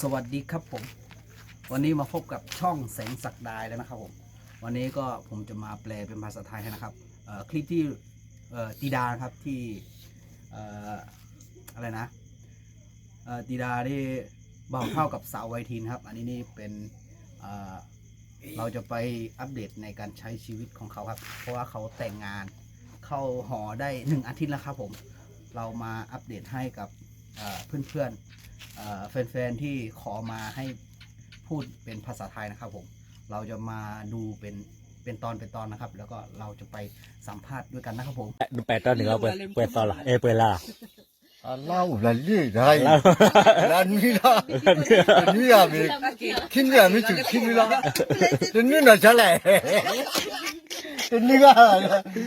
สวัสดีครับผม วันนี้มาพบกับช่องแสงศักดาแล้วนะครับผม วันนี้ก็ผมจะมาแปลเป็นภาษาไทยให้นะครับ เอ่อ คลิปที่ เอ่อ ตีดานะครับ ที่ เอ่อ อะไรนะ เอ่อ ตีดาที่บ่าวเฒ่ากับสาววัยทีนครับ อันนี้นี่เป็น เอ่อ เราจะไปอัปเดตในการใช้ชีวิตของเขาครับ เพราะว่าเขาแต่งงานเข้าหอได้หนึ่งอาทิตย์แล้วครับผม เรามาอัปเดตให้กับ เอ่อ เพื่อนๆ เอ่อ แฟนๆ ที่ขอมาให้พูดเป็นภาษาไทยนะครับผม เราจะมาดูเป็น เป็นตอนเป็นตอนนะครับ แล้วก็เราจะไปสัมภาษณ์ด้วยกันนะครับผม နပဲာ်တီၢ်န့ၣ်လီၤ ပှဲၤသီလီၤ အဲ ပှဲၤလါလီၤ လါအိၣ်လါလံ လါနွံလီၤ တနွံဂၤမ့ၢ် ခံနွံဂၤမ့ၢ်ဆူၣ်ခံနွံလီၤ တနွံနီၢ်ဆါလဲၣ် တနွံဂၤ မ့ၢ်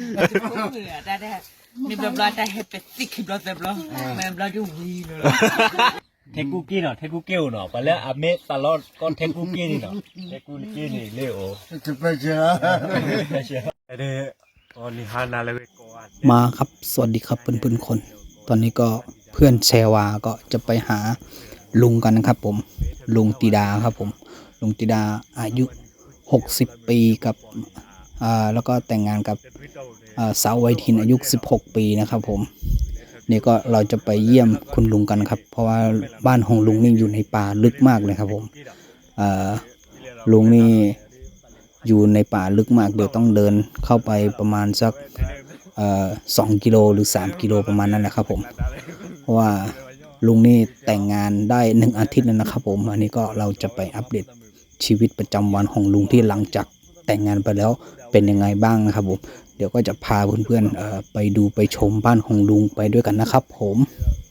ဘျီဘျီတၢ်ဟဲပဲသံခံဘျီသၢဘျီ မ့ၢ်ဘျီဒ်ဝံၤလီၤ ထဲကူက့နီၤ ထဲကူက့အိၣ်နီၤ ပှၤလၢအမ့ၢ်သးလီကီထဲကူက့န့ၣ်နီၤ ထဲကူက့န့ၣ်လၢအိၣ် มาครับ สวัสดีครับ เพื่อนๆ คน ตอนนี้ก็เพื่อนแชวาก็จะไปหาลุงกันนะครับผม ลุงตีดาครับผม ลุงตีดาอายุ หกสิบ ปี กับ อ่า แล้วก็แต่งงานกับ อ่า สาววัยทีนอายุ สิบหก ปี นะครับผม นี่ก็เราจะไปเยี่ยมคุณลุงกันครับ เพราะว่าบ้านของลุงนี่อยู่ในป่าลึกมากเลยครับผม เอ่อ ลุงนี่อยู่ในป่าลึกมาก เดี๋ยวต้องเดินเข้าไปประมาณสัก เอ่อ สอง กิโล หรือ สาม กิโล ประมาณนั้นแหละครับผม เพราะว่าลุงนี่แต่งงานได้หนึ่งอาทิตย์แล้วนะครับผม อันนี้ก็เราจะไปอัปเดตชีวิตประจำวันของลุงที่หลังจากแต่งงานไปแล้วเป็นยังไงบ้างนะครับผม เดี๋ยวก็จะพาเพื่อนๆ เอ่อ ไปดูไปชมบ้านของลุงไปด้วยกันนะครับผม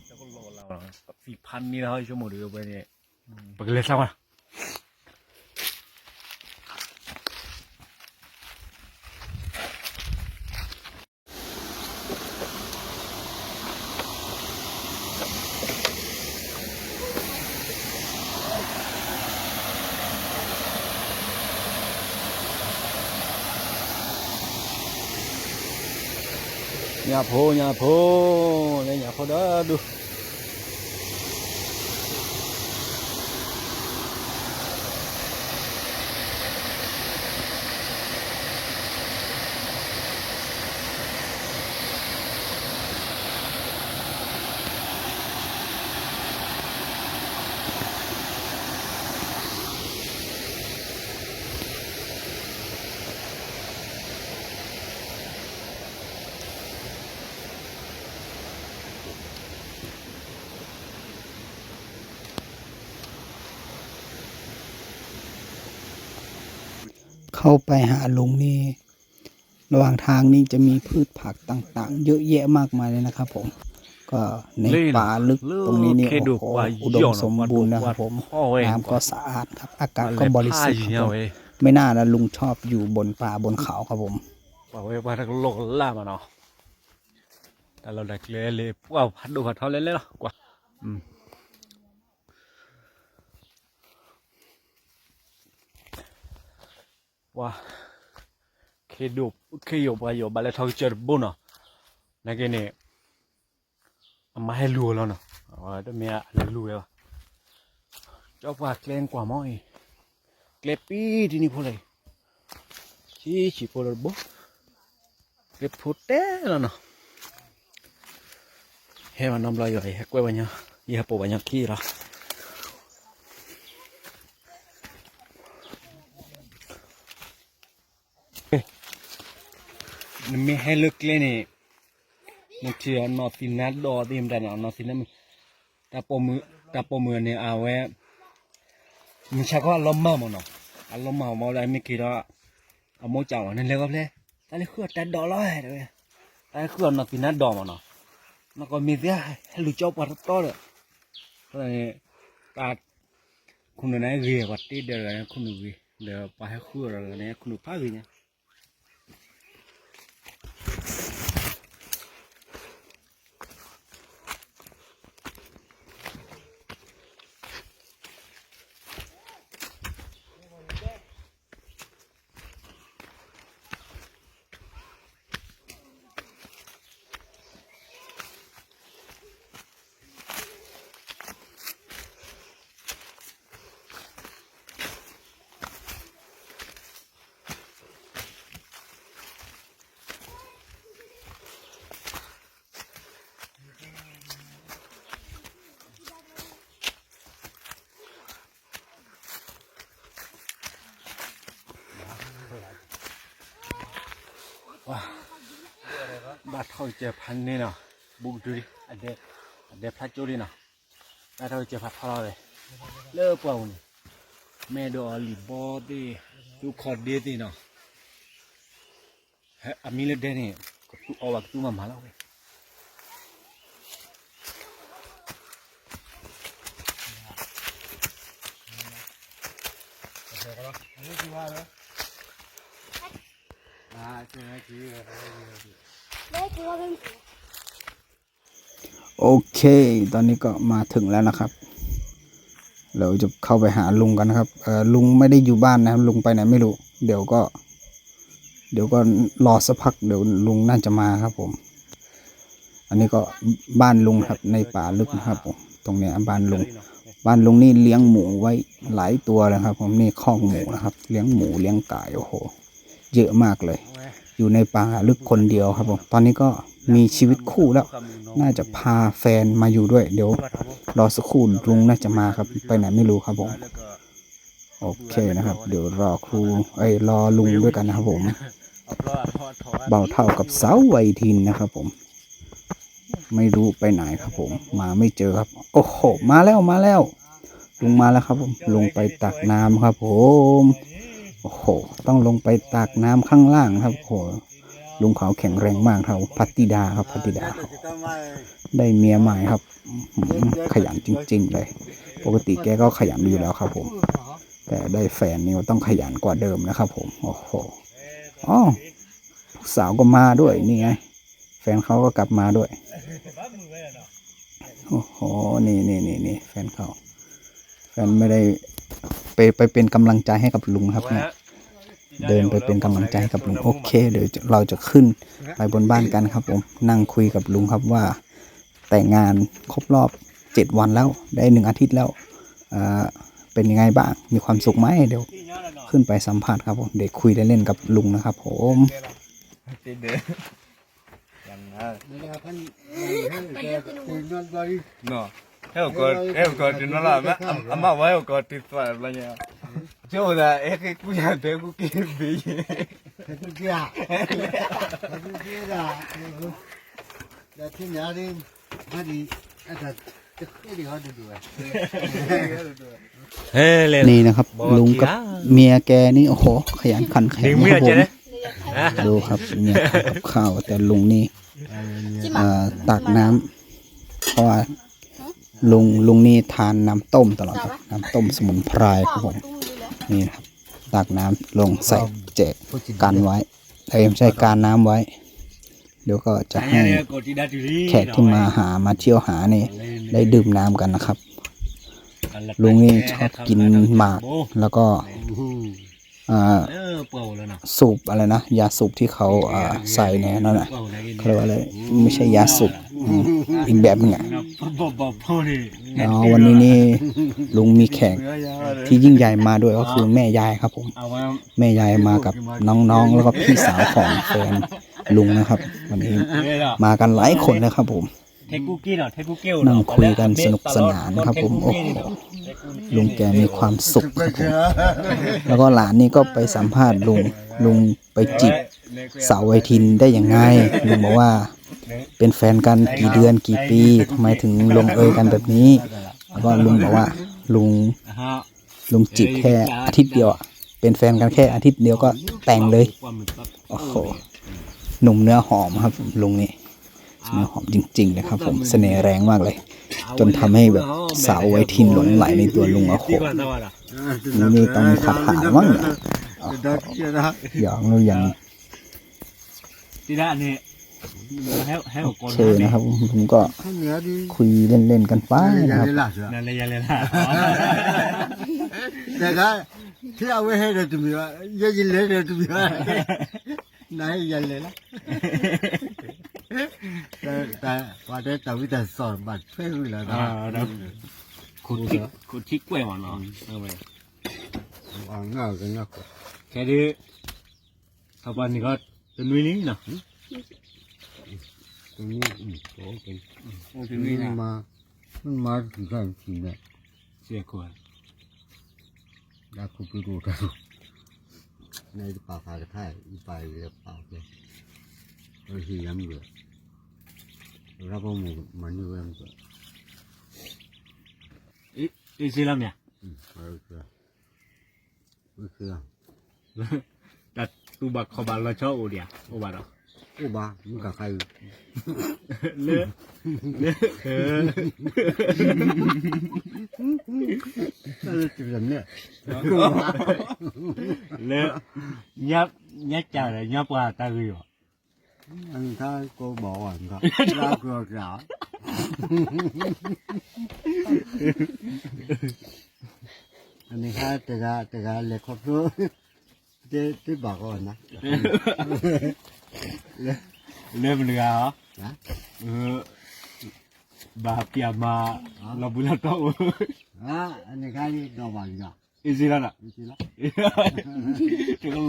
သံဖးန့ၢ်ဟီၣ်ယဆိကမိၣ်ဒီးဝဲန့ၣ် ပကလဲၤသးဝဲ ညၣ်ဖိ ညၣ်ဖိ လၢညၣ်ဖိဒီဒူၣ် เข้าไปหาลุงนี่ ระหว่างทางนี่จะมีพืชผักต่างๆ เยอะแยะมากมายเลยนะครับผม ก็ในป่าลึกตรงนี้นี่ โอ้โห อุดมสมบูรณ์นะครับผม น้ำก็สะอาดครับ อากาศก็บริสุทธิ์ครับผม ไม่น่านะลุงชอบอยู่บนป่าบนเขาครับผม ပှၤဝဲပှၤတကလီကလၢ်မးနီၤ တၢ်လီၢ်တၢ်ကျဲလၢပှၤဖးဒိၣ်ဖးထီလဲၣ်လဲၣ်လီၤ ကွၢ် ပှၤ ခ့ဒိၣ် ခ့ယိာ်ပှၤယိာ်ဘၣ်လၢထီကစၢၢ်တဘိနီၤ နာ်က့န့ၣ် အမါဟဲလူၤအီၤလီၤနီၤ တမ့ၢ်အလဲၤလူၤဝဲဘၣ် ကၠီပှၤကျဲကွၢ်မီၤအံၤ ကျဲပံတနံၤဖိလီၤအံၤ ဆံးဆံးဖိလီၤတဘိ ကျဲဖိတဲလီၤနီၤ ဟဲမၤနီတဘျီယွၤအံၤ ဟဲကွဲပှၤညီ ယဟဲပိာ်ပှၤညီခံလီၤ နမ့ၢ်ဟဲလၢကျဲန့ၣ် နထံၣ်အနီၢ်သံနါဒီးသ့ၣ်မတၤန့ၣ် အနီၢ်သံနါမုၣ် တၢ်ပိာ်မုၣ်န့ၣ် အဝဲ မုၢ်ဆါခီအလီၤမၢ်မးနီၤ အလီၤမၢ်မးဝဲဒၣ်မ့ၢ်က့ၤဒီး အမိၢ်ကၠးအီၤ နလဲၤဂီၤဖျဲၣ် တၢ်လၢဃုအီၤတၢ်ဒိးလီၤတဲဝဲ တၢ်လၢဃုအီၤနီၢ်သံနါဒီးမးနီၤ နီၢ်ကီၢ်မ့ၢ်သ့ ဟဲလူၤကၠီပှၤတီတီဒီး အဃိသတးန့ၣ် တၢ် ခိၣ်နူာ်န့ၣ်ဂ့ၤ ပှၤတ့ဒၢးတဂၤန့ၣ် ခိၣ်နူာ်ဂ့ၤ ဒီးပှၤဟဲဃုအီၤတဂၤန့ၣ် ခိၣ်နူာ်ဖးဂ့ၤညါ ဘၣ်ထီၣ်ကစၢၢ်ဖးန့ၢ်နီၤ, ဘူးကတုၤလံ, အဒဲဖျါကၠိလံနီၤ, ဘၣ်ထီၣ်ကစၢၢ်ဖးထီလီၤဝဲ, လၢပှၢ်ပူၤန့ၣ်, မဲာ်ဒိးအီၤလံာ်ဘီသ့ၣ်, သူခီဒ့သ့ၣ်နီၤ, အမံလၢဒဲန့ၣ်, ကသူအီၤဘၣ်ကသူမၤမၤလီၤဝဲ โอเค ตอนนี้ก็มาถึงแล้วนะครับ เราจะเข้าไปหาลุงกันนะครับ เอ่อ ลุงไม่ได้อยู่บ้านนะครับ ลุงไปไหนไม่รู้ เดี๋ยวก็ เดี๋ยวก็รอสักพัก เดี๋ยวลุงน่าจะมาครับผม อันนี้ก็บ้านลุงครับ ในป่าลึกนะครับผม ตรงเนี้ยบ้านลุง บ้านลุงนี่เลี้ยงหมูไว้หลายตัวเลยครับผม นี่คอกหมูนะครับ เลี้ยงหมูเลี้ยงไก่ โอ้โห เยอะมากเลย อยู่ในป่าลึกคนเดียวครับผม ตอนนี้ก็มีชีวิตคู่แล้ว น่าจะพาแฟนมาอยู่ด้วย เดี๋ยวรอสักครู่ลุงน่าจะมาครับ ไปไหนไม่รู้ครับผม โอเคนะครับ เดี๋ยวรอครู เอ้ย รอลุงด้วยกันนะครับผม เบาเท่ากับสาววัยทินนะครับผม ไม่รู้ไปไหนครับผม มาไม่เจอครับ โอ้โห มาแล้ว มาแล้ว ลุงมาแล้วครับผม ลงไปตักน้ำครับผม โอ้โห ต้องลงไปตักน้ำข้างล่างครับ โอ้โห ลุงเขาแข็งแรงมากครับ พัทธิดาครับ พัทธิดา ได้เมียใหม่ครับ อื้อหือ ขยันจริงๆเลย ปกติแกก็ขยันอยู่แล้วครับผม แต่ได้แฟนนี่ต้องขยันกว่าเดิมนะครับผม โอ้โห อ๋อ ลูกสาวก็มาด้วยนี่ไง แฟนเขาก็กลับมาด้วย โอ้โห นี่นี่นี่นี่แฟนเขา แฟนไม่ได้ ไปไปเป็นกำลังใจให้กับลุงครับเนี่ย เดินไปเป็นกำลังใจให้กับลุง โอเค เดี๋ยวเราจะขึ้นไปบนบ้านกันครับผม นั่งคุยกับลุงครับว่า แต่งงานครบรอบเจ็ดวันแล้ว ได้หนึ่งอาทิตย์แล้ว เอ่อ เป็นยังไงบ้าง มีความสุขไหม เดี๋ยวขึ้นไปสัมภาษณ์ครับผม เดี๋ยวคุยเล่นๆกับลุงนะครับผม ဟဲအိၣ်ကီးတနီၤလီၤ အမါဝဲဟဲအိၣ်ကီးတသးဘျီညါ ကၠိဒၣ် အဲၣ်က့ၤကူယၤတဲကူက့ၤဘ့ၣ် นี่นะครับ ลุงกับเมียแกนี่ โอ้โห ขยันขันแข็งนะครับผม ดูครับ เมียทำกับข้าว แต่ลุงนี่ เอ่อ ตักน้ำ เพราะว่าลุง ลุงนี่ทานน้ำต้มตลอดครับ น้ำต้มสมุนไพรครับผม นี่นะครับ ตักน้ำลงใส่แจกกันไว้ เอ้ย ไม่ใช่ กาน้ำไว้ เดี๋ยวก็จะให้แขกที่มาหา มาเที่ยวหานี่ ได้ดื่มน้ำกันนะครับ ลุงนี่ชอบกินหมาก แล้วก็ อ่า สูบอะไรนะ ยาสูบที่เขา อ่า ใส่ในนั้นน่ะ เขาเรียกว่าอะไร ไม่ใช่ยาสูบ อืม อีกแบบหนึ่งอ่ะ อ๋อ วันนี้นี่ลุงมีแขกที่ยิ่งใหญ่มาด้วย ก็คือแม่ยายครับผม แม่ยายมากับน้องๆ แล้วก็พี่สาวของแฟนลุงนะครับ วันนี้มากันหลายคนนะครับผม นั่งคุยกันสนุกสนานครับผม โอ้โห ลุงแกมีความสุขครับผม แล้วก็หลานนี่ก็ไปสัมภาษณ์ลุง ลุงไปจีบสาววัยทินได้ยังไง ลุงบอกว่าเป็นแฟนกันกี่เดือนกี่ปี ทำไมถึงลงเอยกันแบบนี้ แล้วก็ลุงบอกว่าลุง ลุงจีบแค่อาทิตย์เดียวอะ เป็นแฟนกันแค่อาทิตย์เดียวก็แต่งเลย โอ้โห หนุ่มเนื้อหอมครับลุงนี่ เนื้อหอมจริงๆเลยครับผม เสน่ห์แรงมากเลย จนทำให้แบบสาววัยทีนหลงใหลในตัวลุง โอ้โห นี่ นี่ต้องมีคาถามั้งเนี่ย โอ้โห หยอกลูกอย่าง โอเคนะครับ ผมก็คุยเล่นๆกันไปนะครับ แต่ก็ที่เอาไว้ให้เราจะมีว่าเยอะยินเลยเราจะมีว่าไหนอย่าเลยละแต่แต่ว่าได้แต่วิแต่สอนบัตรเพื่อนแล้วนะ ခုတ်ထီၣ်ကွဲၢ်မးနီၤ အငၢၣ်ကငၢၣ် ခဲဒုး ထီၣ်ပှၤန့ၣ်ကီး တနွံလံနီၤ တနွံ တနွံ မ့ၢ်မၤ မ့ၢ်မၤတံၢ်ခါတံၢ်န့ၣ် စဲခိၣ် ဒါခိၣ်ပူၤတအိၣ်တၢ် နတပာ်ဖးတခါ ယပာ်ယပာ်ဖဲ ဟ့ၣ်ယၤမုၢ် ရၢ်ဖိမုၣ်မၤန့ၢ်ဝဲမ့ၢ် အ့ၣ်စ့လီၤမ့ၢ်ဧါ, တၢ်တူၢ်ဘၣ်ခီၣ်ဘၣ်လီၤဆီအိၣ်ဒံးဧါ, အိၣ်ဘၣ်ဒီး, အိၣ်ဘၣ် မုၢ်ကခါအံၤ, လၢ လၢ လၢ ညါ ညါကၢ်ဒီး ညါပှၤတၢ်ဂ့ၤအီၤ, အကဘၣ်ဝဲ, လၢကီၢ်ကၢ် အန့ၣ်ခါတဂၤတဂၤလဲၤခီဖျိ တဘၣ်ကီးနၤ, လၢမတဂၤဧါ, ဘၣ်ပျၢ်မၤ လီၤဘှံးလီၤတီၤအိၣ်, အန့ၣ်ခါဒီးဘၣ်လီၤ, အ့ၣ်စ့လီၤဒီး, တကလီကလီ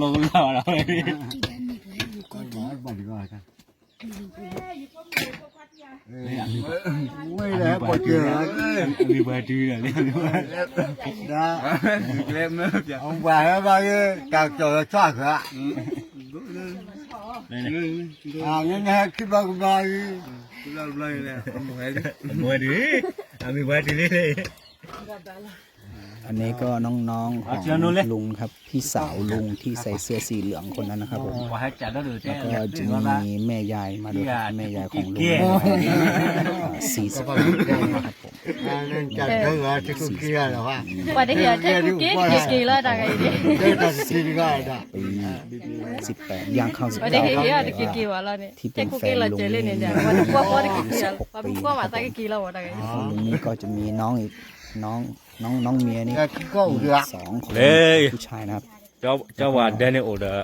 ဒီး ဝဲပှၤတုၤဒီးလံ, ပှၤဟဲဘၣ်က့ၤ တၢ်ကီၤလီၤဆီၣ်ဃာ်, နဟဲခံဘျီကဘျီအံၤ, အမ့ၢ်ဝဲဒုး, အမ့ၢ်ဝဲဒုးလံ อันนี้ก็น้องๆของลุงครับ พี่สาวลุงที่ใส่เสื้อสีเหลืองคนนั้นนะครับผม แล้วก็จะมีแม่ยายมาด้วยครับ แม่ยายของลุง สี่สิบปีแล้วนะครับผม ပှၤတဟ့ၣ်အီၤထဲကူက့ၤ တက့ၤက့ၤလီၤတၢ်ဂၤအံၤန့ၣ် ปีสิบแปดย่างเข้าสิบเก้า ပှၤတဟ့ၣ်အီၤတက့ၤက့ၤဘၣ်လီၤန့ၣ် ထဲကူက့ၤလီၤစၢၤလၢန့ၣ်ဒီး ပှၤတကွၢ်ပှၢ်တက့ၤက့ၤလီၤ ပှၤတကွၢ်မးသးကက့ၤလီၤဝဲတၢ်ဂၤအံၤ ลุงนี่ก็จะมีน้องอีก น้อง น้อง น้องเมียนี่ มีสองคน ผู้ชายนะครับ ကၠီဝၤဒဲန့ၣ်အိၣ်ဒီး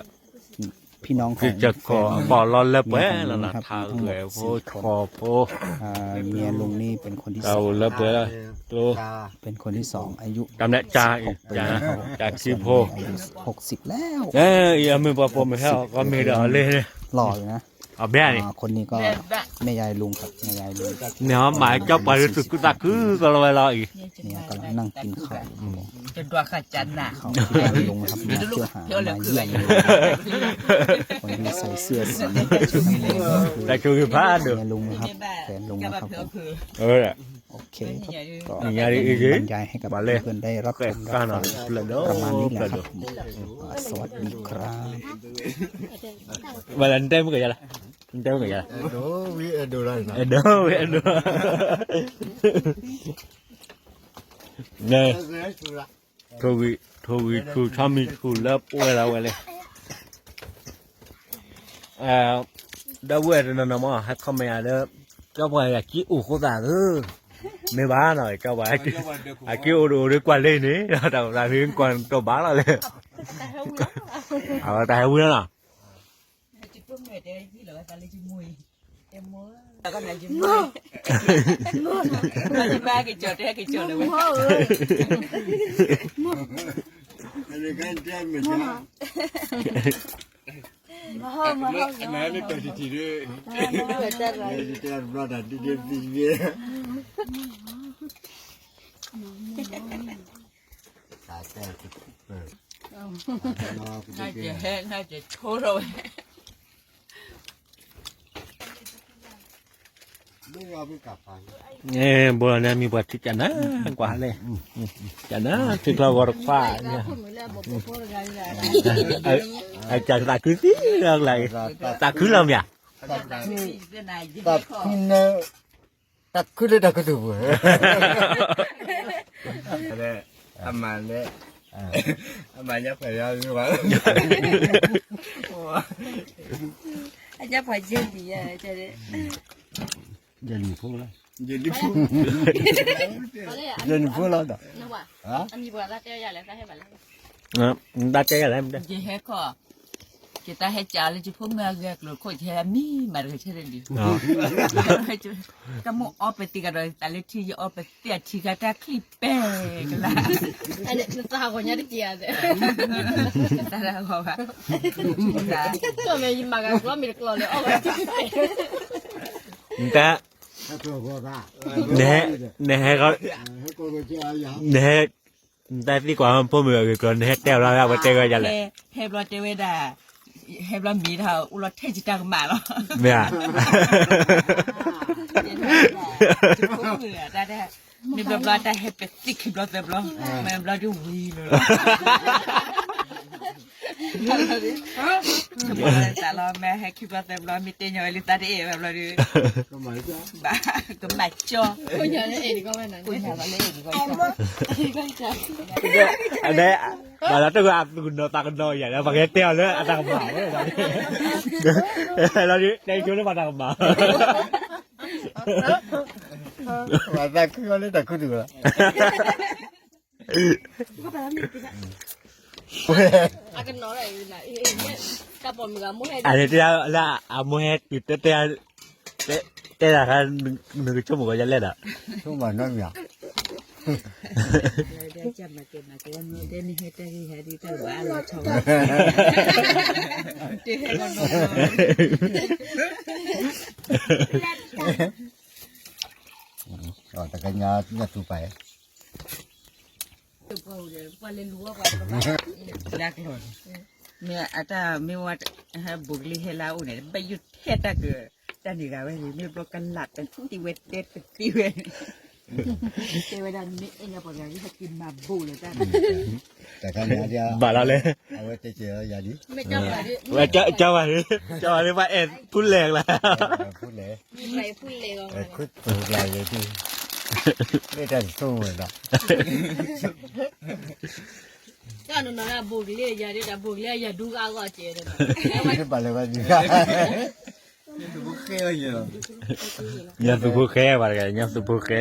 พี่น้องของแฟน ပီၣ်လီၤလၢပှဲၤလီၤနၤ ထါဂဲၤဖိဆီဖိ เมียลุงนี่เป็นคนที่สอง လၢပှဲၤလီၤ เป็นคนที่สองอายุ တၢ်မနုၤ สิบหกปีนะครับ ตอนนี้อายุหกสิบแล้ว အမ့ၢ်ပှၤပိာ်မုၣ်ဟဲအီၤကီၢ်မ့ၢ်ဒီးအီၤလၢ หล่ออยู่นะ အဘဲန့ၣ် คนนี้ก็แม่ยายลุงครับ แม่ยายลุง န့ၣ်မၤကၠီပှၤလၢသူၣ်ခုသးခုကလီၤဝဲလီၤအံၤ นี่กำลังนั่งกินข้าวอยู่ครับผม เขาที่บ้านลุงนะครับ มาเที่ยวหา มาเยี่ยมลุง คนที่ใส่เสื้อสี ตะชูคือผ้าดู เมียลุงนะครับ แฟนลุงนะครับผม เออ โอเคครับ ก็ อย่างนี้อีก บรรยายให้กับเพื่อนๆได้รับชมรับฟังประมาณนี้แหละครับผม อ่า สวัสดีครับ ဝဲလၢနတဲမုၢ်ကယၤလၢ နတဲမုၢ်ကယၤလၢ အဲၣ်ဒိးဝံၤအဲၣ်ဒိးလီၤ အဲၣ်ဒိးဝံၤအဲၣ်ဒိး န့ၣ် ထိၣ်ဂံၢ် ထိၣ်ဂံၢ်ဆူၣ် ဆီမံၤဆူၣ်လၢပှဲၤလီၤဝဲလံ ဒီပုၢ်ဝဲၢ်တနီၤနီၤမ့ၢ် ဟဲ comment ယၤလၢ ကၠီပှၤယၤက့အိၣ်ဃိသးဧၢ မ့ၢ်ဘၣ်နီၤ ကၠီပှၤ အက့အိၣ်တအိၣ်ဒီးကွၢ်လၢန့ၣ် တၢ်သးမ့ၢ်ကွၢ်တဘၣ်လီၤလၢ အဝဲတၢ်ဟဲဝံၤလီၤနီၤ ဘိလီၤန့ၣ်မံၤပှၤထံကနၤကွၢ်လဲၣ် ကနၤထံချီဂီၤတခွါ အကသးခုသံလီၤကလါ သးခုလီၤမ့ၢ်ဧါ တၢ်ခုလၢတၢ်ကသူၣ်ပူၤ အမၤလဲၣ် အမၤညါပှၤယါ အညါပှၤယဲၢ်လံယဲၢ်လံဖိလီၤ ယဲၢ်လံဖိလီၤဒီး တၢ်တဲယၤလဲၣ် ယဟဲခီၣ် ယတၢ်ဟဲကၢလၢယဖိမုၣ်အဂဲၤကျိၤခိၣ် ယဟဲမံမၤတဂၤဆဲးလၢလံ တၢ်မိၣ်အီပသံကဒီး တၢ်လၢထံယအီပသံအထံခါတၢ်ချံပဲာ်ကလါ နသးဟးဂီၤညါတက့ၢ်ဧါ တၢ်ဟးဂီၤဘၣ် ကၠီၣ်မဲာ်ယမၤဂၤကျီမ့ၢ်တကျီလဲၤအီၣ်ဝဲ နတၢ် နဟဲ နဟဲ နဟဲ နတၢ်သံကွၢ်ဖိမုၣ်အဂ့ၢ်ကျိၤ နဟဲတဲအီၤလီၤ အဝဲတဲဝဲဒ်လဲၣ် ဟဲဘျီတဲဝဲဒၣ် ဟဲဘျီမ့ၢ်တၢ်အိၣ်လီၤထဲယတၢ်ကမၣ်လီၤ. မ့ၢ်ဧါ. တၢ် မ့ၢ်ဘျီဘျီတၢ်ဟဲပသံခံဘျီသၢဘျီ, မ့ၢ်ဘျီဒုးဝံၤလီၤလီၤ. သးလီၤ မ့ၢ်ဟဲခံဘျီသၢဘျီ မ့ၢ်တဲညီဝဲလၢသးတအဲၣ်ဝဲဘျီဒီး ဘၣ်ကမၣ်ကၠီ, အန့ၣ် ဘၣ်လီၤတၢ်အသူၣ်ကနီၤသးကနီၤယၤ ပှၤကတဲအီၤလၢ အတၢ်ကမၣ်ဝဲ, လီၤဒုး တဲဆိလၢပှၤတၢ်ကမၣ်, ပှၤသးခုအီၤလၢတၢ်ခူသူၣ်လီၤ. အန့ၣ်တဲလၢအမိၢ်ဟဲတုၤတဲတဲ, တဲဒၣ်ခါ နကဆိကမိၣ်ကီးယလဲၣ်ဒီး, ဆိကမိၣ်နီတမံၤဧါ. တကညါညၣ်သူပာ်, မ့ၢ်အတၢ်မ့ၢ်ဝဲ ဟဲဘိးကလံၤဟဲလၢအအိၣ်န့ၣ် ဘၣ်ယိၣ်ထဲတၢ်က တၢ်န့ၣ်ဂၤဝဲန့ၣ် မ့ၢ်ဘျီကလးတသံဝဲတဲတသံဝဲ, တဲဝဲဒၣ်မ့ၢ်အဲၣ်ညါပှၤတဂၤဟဲက့ၤမၤဘိးလၢတၢ်န့ၣ်, ဘၣ်လီၤလဲၣ်, အဝဲတဲကဲၤလီၤယၤဒ်, ကၢ်ဝဲဒ်, ကၢ်ဝဲဒ် ပှၤအဲၣ်ဖူလဲၣ်ကျါ, ဖူလဲၣ်, ဖူလဲၣ်, မ့ၢ်တၢ်တဆိကမိၣ်ဒီး တၢ်နီၢ်နီၢ်ဒၣ်ဘိးကလံၤယၤဒ်တၢ်ဘိးကလံၤယၤဒူကအါဂီၢ်ကဲးဒီး, ဘၣ်လၢၤဘၣ်ဒ်, ညၣ်သူဖိဃဲဘၣ်တဂၤ, ညၣ်သူဖိဃဲ,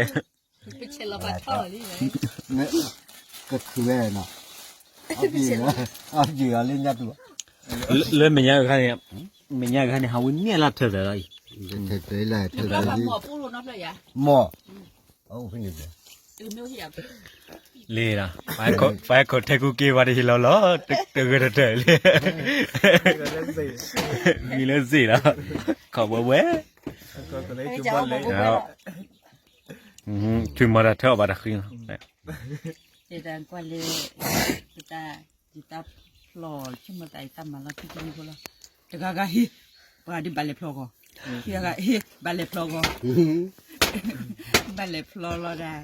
ပဆဲးလီၤပှၤထီၣ်လံ, ကခုဝဲနီၤ, အပျ့ၤအီၤလၢညၣ်သူ, လၢမဲာ်ညါအခါန့ၣ်, မဲာ်ညါအခါန့ၣ် ဟးဝဲန့ၢ်လၢထၢၣ်သၢလီၤအံၤ, မီၢ် လံလီၤ, ပှၤဟဲခိးထဲကူက့ၤပှၤတဟ့ၣ်လီၤလီၤ, တဂၢၢ်တတၢၢ်လံ, မံၤလၢစ့ၣ်လီၤ, ခီဘှဲဘှဲ, ထွံၣ်မီၤတၢ်ထၢအီၣ်ဘၣ်တၢ်ဃံလီၤ, ယတၢ်ကွၢ်လၢ ယတၢ်ဖျီၣ် ဆိကမိၣ်သးယတၢ်မၤလီၤထံထံဖိလီၤ, တဂၤဂၤဟ့ၣ်, ပှၤဒ်ဘၣ်လဲၤဖျီၣ်ဂီၤ, တဂၤဂၤဟ့ၣ် ဘၣ်လဲၤဖျီၣ်ဂီၤ, ဘၣ်လဲၤဖျီၣ်လီၤဒၣ်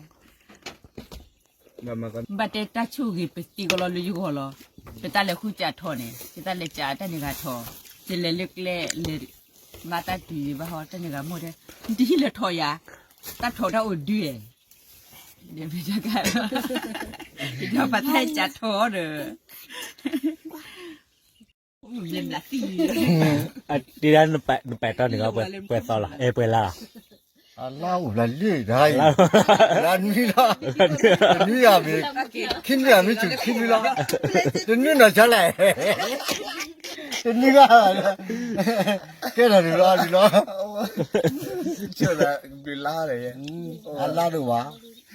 ဘၣ်တဲတၢ်ဆိၣ်ဂ့ၤပသံကလီၤလၢယဂီၢ်လီၤ, ပတၢ်လဲၤဃုစးထီၣ်န့ၣ် ပတၢ်လဲၤစးတၢ်န့ၣ်ဂၤထီၣ်, ယလဲၤလၢကျဲလဲၤ မၤတၢ်တုၤဘၣ်ဟီ တၢ်န့ၣ်ဂၤမိၢ်တဲ, နတဟံးလၢထီၣ်ယၤ, တၢ်ထီၣ်တၢ်အိၣ်ဒုး, ဒီးပတၢ်ဟဲစးထီၣ်ဒီး တ့ဒၣ်နပာ်တီန့ၣ် ပှဲၤသီလီၤ, အဲ ပှဲၤလါလီၤ, အလါအိၣ်လၢလံ, လါနွံလီၤ, တနွံဂၤမ့ၢ်, ခံနွံဂၤမ့ၢ်ဆူၣ်ခံနွံလီၤ, တနွံနီၢ်ဆါလဲၣ်, တနွံဂၤ, ကဲထီၣ်ဒုးလီၤဒုးလီၤ, အလါဒိၣ်ဝဲ,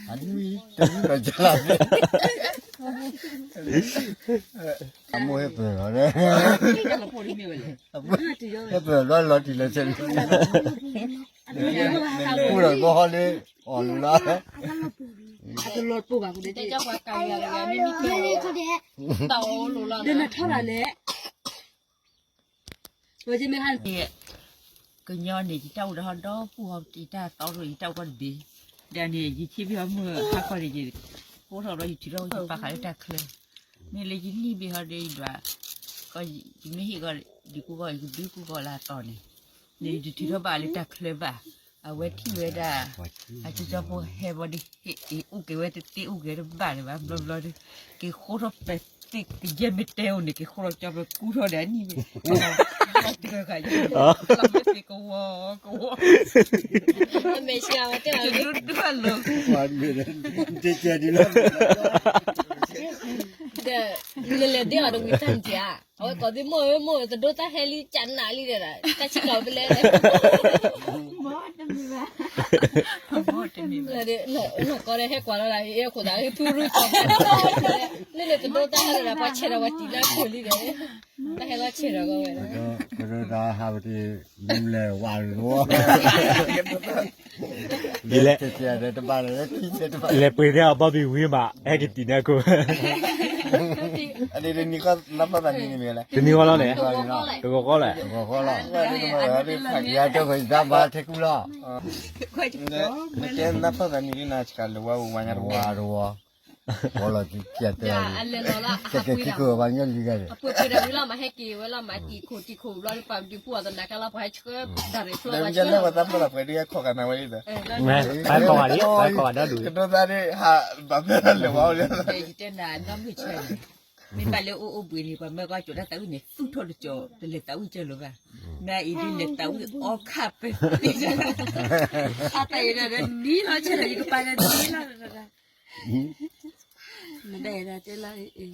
အနွံ, တနွံနီၢ်ဆါလဲၣ်, အမိၢ်ဟဲပၢၢ်လီၤ, ဟဲပၢၢ်လီၤလီၤတံၢ်လီၤဆဲး, ကူၣ်ဒီးဘီဟီလၢ အီၣ်လိၤလီၤ, တၢ်အိၣ်လိၤလီၤ, ကညီန့ၣ် ယတၢ်အိၣ်ဒီးဟီဒီပူၢ်ဟီ ယတၢ်သီတအိၣ် ယတၢ်အိၣ်ကီတဘ့ၣ်, ဒီးန့ၣ် ယထံၣ်ဘၣ်မုၢ်ဟါခီန့ၣ် ယကိးထီၣ်ဘျီ ယထုးထီၣ်ယပာ်ဃာ်လၢတၢ်ချၢ, မ့ၢ်လၢယနံၣ်ဘ့ၣ်ဟီဒီးယဒွး, ယမ့ၢ်ဟ့ၣ်ကီး ဒ်ကူကီၢ် ယကဘုကူကီၢ်လၢအသီန့ၣ်, န့ၣ်ယတထုးထီၣ်ဘၣ်လၢတၢ်ချၢဘၣ်, အဝဲထံၣ်ဝဲဒၣ် အကၠီကၠီဖိဟဲဘီဒီး ဟ့ၣ်အူက့ၤဝဲတသ့အူက့ၤတဘၣ်လၢၤဘၣ် ဘျီဘျီဒီး က့ၤဃိထီၣ်ပဲာ်သ့ၣ်ကယဲၢ်မ့ၢ်တဲအိၣ်န့ၣ် က့ၤဃိထီၣ်ကၠီပဲာ်ကူထီၣ်ဒီးအနံၣ်မ့ၢ် တဂၤဂၤယဲၢ် လီၤမ့ၢ်သ့ၣ်ကဝီၤကဝီၤ တဒူၣ်ဒူၣ်အလိၤ ဒီး လဲၤလဲၤဒ့ၣ်အီၤတဝံၤတၢ်န့ၣ်ဧါ, အဝဲကိးသ့ၣ်မိၢ်ဧၢ မိၢ်ဧၢ သဒိၣ်တၢ်ဟဲလံ ကနးလံဒီး တၢ်ဆံးကီးပလဲလဲၣ်, နီၢ်ကီၢ်ဒီးဟဲကွၢ်လီၤလၢ အ့ၣ် အခိၣ်သး ထူရူၢ်ကီၢ်ဖးဒိၣ်လၢ လၢသဒိၣ်တၢ်ဟဲလီၤဒီး ပှၤဆဲးဒီးပှၤတံၢ်လၢအခိၣ်လံဒီး တၢ်ဟဲလီၤဆဲးဒီးကီးဝဲဒီး ကဒိၣ်တၢ်ဟးပတ့ၢ် မူလဲၣ်ဝးလီၤ ယလဲၤ တဘၣ်လၢ လဲၤပှ့ၤန့ၢ်အီၤဘီဘံၣ်ဝံၤမး ဟဲက့ၤတံၢ်န့ၢ်အခိၣ် အဒ်နံၤဃီနၢ်ဖီၣ်သးနံၤန့ၣ်မ့ၢ်လဲၣ်, တနံၤဃီလီၤန့ၣ်, တဂီၤဃီလဲၣ်, တဂီၤဃီလီၤ, ယၤတဂီၤယၤဘၣ်ထဲကူလီၤ, နၢ်ဖီၣ်သးနံၤဒ်နၤဆှၤလၢဝါဝါညါတဝါတဝါ, ဝါလီၤတံၢ်တၢ်, ကဲကဲခံခိၣ်ဘၣ်ညီလံဂၤန့ၣ်, အပှ့ၤပှ့ၤဒီးဝံၤလီၤ မၤဟဲက့ၤဝဲလီၤ မၤက့ၤခိၣ်တံၢ်ခိၣ်ဘျီဒီး ပာ်ဒုးပူအီၤသနာ်က့လီၤ ပှၤဟဲဆှၢတၢ်ရ့ၣ်ဖျိဘၣ်ဆှၢ, တၢ်ရ့ၣ်ဖျိဘၣ်ဆှၢ, ပှၤကိးဂၤဒ်, ပှၤကိးဂၤဒီဒုး, ကဒိးသးဒ်ဟးဘၣ်ဖဲလၢဝါလၢ, ယတဲနၤနီၢ်မုၢ်ဆၢန့ၣ်, မ့ၢ်ဘၣ်လၢအိၣ်အိၣ်ဘှံးန့ၣ် ပှၤမၢကီၢ်ကၠီၤတၢ်သးဝံၣ်န့ၣ် သူၣ်ထီၣ်တကီၤ တလဲၤသးဝံၣ်ကၢလိာ်ဘၣ်, မ့ၢ်အံၤဒ်လဲၤသးဝံၣ်အီခၣ်ပဲ, အတၢ်အံၤဒီးနံၤလီၤဆဲးဒီး ယကပာ်ဒီးနံၤလီၤ, မ့ၢ်ဒၣ်တဲလီၤ